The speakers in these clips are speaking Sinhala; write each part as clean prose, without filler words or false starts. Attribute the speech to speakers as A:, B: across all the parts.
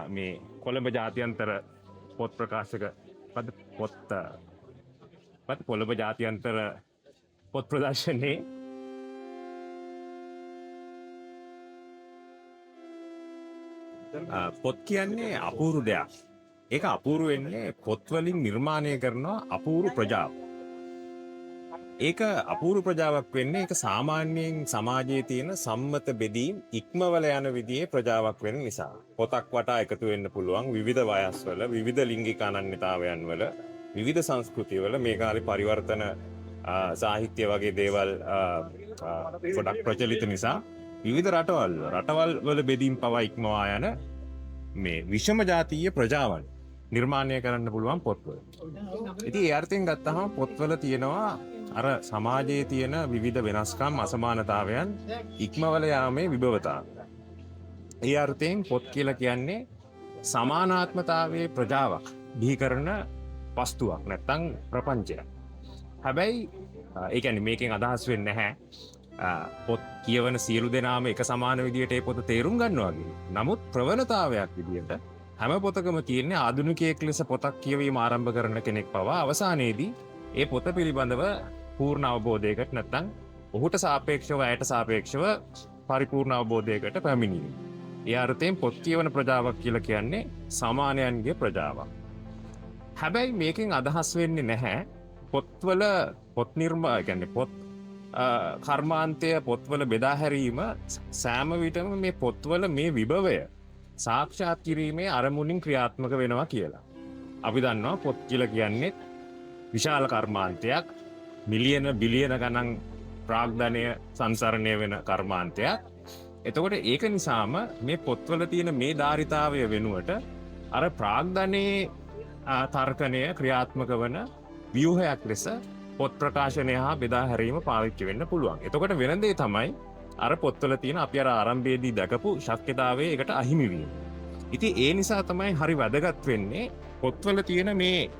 A: මේ කොළඹ ජාත්‍යන්තර පොත් ප්‍රකාශක පද පොත් පත් කොළඹ ජාත්‍යන්තර පොත් ප්‍රදර්ශනයේ පොත් කියන්නේ අපූරු දෙයක්. ඒක අපූරු වෙන්නේ පොත්වලින් නිර්මාණය කරන අපූරු ප්‍රජාව. ඒක අපූරු ප්‍රජාවක් වෙන්නේ ඒක සාමාන්‍යයෙන් සමාජයේ තියෙන සම්මත බෙදීම් ඉක්මවල යන විදිහේ ප්‍රජාවක් වෙන නිසා. පොතක් වටා එකතු වෙන්න පුළුවන් විවිධ වයස්වල, විවිධ ලිංගික අනන්‍යතාවයන් වල, විවිධ සංස්කෘතිවල. මේ කාලේ පරිවර්තන සාහිත්‍ය වගේ දේවල් ගොඩක් ප්‍රචලිත නිසා විවිධ රටවල් වල බෙදීම් පවා ඉක්මවා යන මේ විෂම ජාතීය ප්‍රජාවන් නිර්මාණය කරන්න පුළුවන් පොත්වල. ඉතින් ඒ අර්ථයෙන් ගත්තහම පොත්වල තියෙනවා අර සමාජයේ තියෙන විවිධ වෙනස්කම්, අසමානතාවයන් ඉක්මවල යාමේ විභවතාවය. ඒ අර්ථයෙන් පොත් කියලා කියන්නේ සමානාත්මතාවයේ ප්‍රජාවක් බිහි කරන වස්තුවක් නැත්තම් ප්‍රපංචයක්. හැබැයි ඒ කියන්නේ මේකෙන් අදහස් වෙන්නේ නැහැ පොත් කියවන සියලු දෙනාම එක සමාන විදියට ඒ පොත තේරුම් ගන්නවා කියන. නමුත් ප්‍රවණතාවයක් විදියට හැම පොතකම තියෙන්නේ ආධුනිකයෙක් ලෙස පොතක් කියවීම ආරම්භ කරන කෙනෙක් පවා අවසානයේදී ඒ පොත පිළිබඳව පූර්ණ අවබෝධයකට නැත්තම් ඔහුට සාපේක්ෂව ඇයට සාපේක්ෂව පරිපූර්ණ අවබෝධයකට පැමිණීම. ඒ අර්ථයෙන් පොත් කියවන ප්‍රජාවක් කියලා කියන්නේ සමානයන්ගේ ප්‍රජාවක්. හැබැයි මේකෙන් අදහස් වෙන්නේ නැහැ පොත්වල පොත් නිර්මා කියන්නේ පොත් කර්මාන්තය පොත්වල බෙදා හැරීම සෑම විටම මේ පොත්වල මේ විභවය සාක්ෂාත් කිරීමේ අරමුණින් ක්‍රියාත්මක වෙනවා කියලා. අපි දන්නවා පොත් කියලා කියන්නේ විශාල කර්මාන්තයක්, මිලියන බිලියන ගණන් ප්‍රාග්ධනය සංසරණය වෙන කර්මාන්තයක්. එතකොට ඒක නිසාම මේ පොත්වල තියෙන මේ ධාරිතාවය වෙනුවට අර ප්‍රාග්ධනයේ තර්කණය ක්‍රියාත්මක වන ව්‍යුහයක් ලෙස පොත් ප්‍රකාශනය හා බෙදා හැරීම පාවිච්චි වෙන්න පුළුවන්. එතකොට වෙන දේ තමයි අර පොත්වල තියෙන අපි අර ආරම්භයේදී දැකපු ශක්‍යතාවය ඒකට අහිමි වීම. ඉතින් ඒ නිසා තමයි හරි වැදගත් වෙන්නේ පොත්වල තියෙන මේ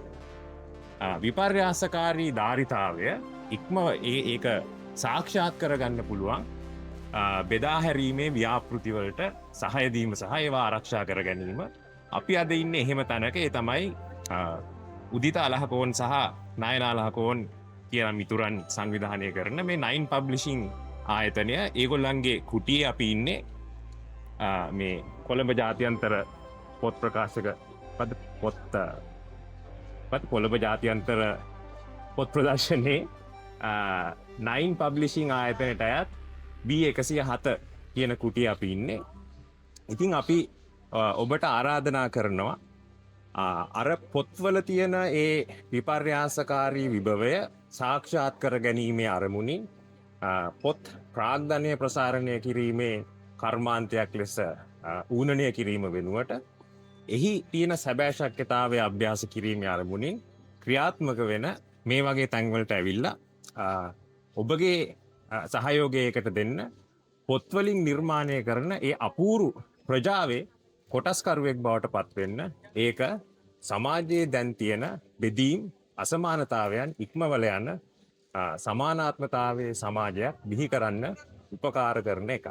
A: විපර්යාසකාරී ධාරිතාවය ඉක්මව ඒක සාක්ෂාත් කරගන්න පුළුවන් බෙදා හැරීමේ ව්‍යාපෘති වලට සහාය දීම සහ ඒවා ආරක්ෂා කර ගැනීම. අපි අද ඉන්නේ එහෙම තැනක. ඒ තමයි උදිත අලහකෝන් සහ නයන අලහකෝන් කියන මිතුරන් සංවිධානය කරන මේ නයින් පබ්ලිෂිං ආයතනය. ඒගොල්ලන්ගේ කුටියේ අපි ඉන්නේ මේ කොළඹ ජාත්‍යන්තර පොත් ප්‍රකාශක පද පොත් පත් කොළඹ ජාත්‍යන්තර පොත් ප්‍රදර්ශනයේ නයින් පබ්ලිෂිං ආයතනයට අයත් B107 කියන කුටියේ අපි ඉන්නේ. ඉතින් අපි ඔබට ආරාධනා කරනවා අර පොත්වල තියෙන ඒ විපර්යාසකාරී විභවය සාක්ෂාත් කර ගැනීමේ අරමුණින් පොත් ප්‍රාග්ධනය ප්‍රසාරණය කිරීමේ කර්මාන්තයක් ලෙස ඌනනය කිරීම වෙනුවට එහි තියෙන සැබෑ ශක්‍යතාවය අභ්‍යාස කිරීමේ අරමුණින් ක්‍රියාත්මක වෙන මේ වගේ තැන්වලට ඇවිල්ලා ඔබගේ සහයෝගය ඒකට දෙන්න පොත්වලින් නිර්මාණය කරන ඒ අපූරු ප්‍රජාවේ කොටස්කරුවෙක් බවට පත්වෙන්න, ඒක සමාජයේ දැන් තියෙන බෙදීම් අසමානතාවයන් ඉක්මවල යන සමානාත්මතාවයේ සමාජයක් බිහි කරන්න උපකාර කරන එකක්.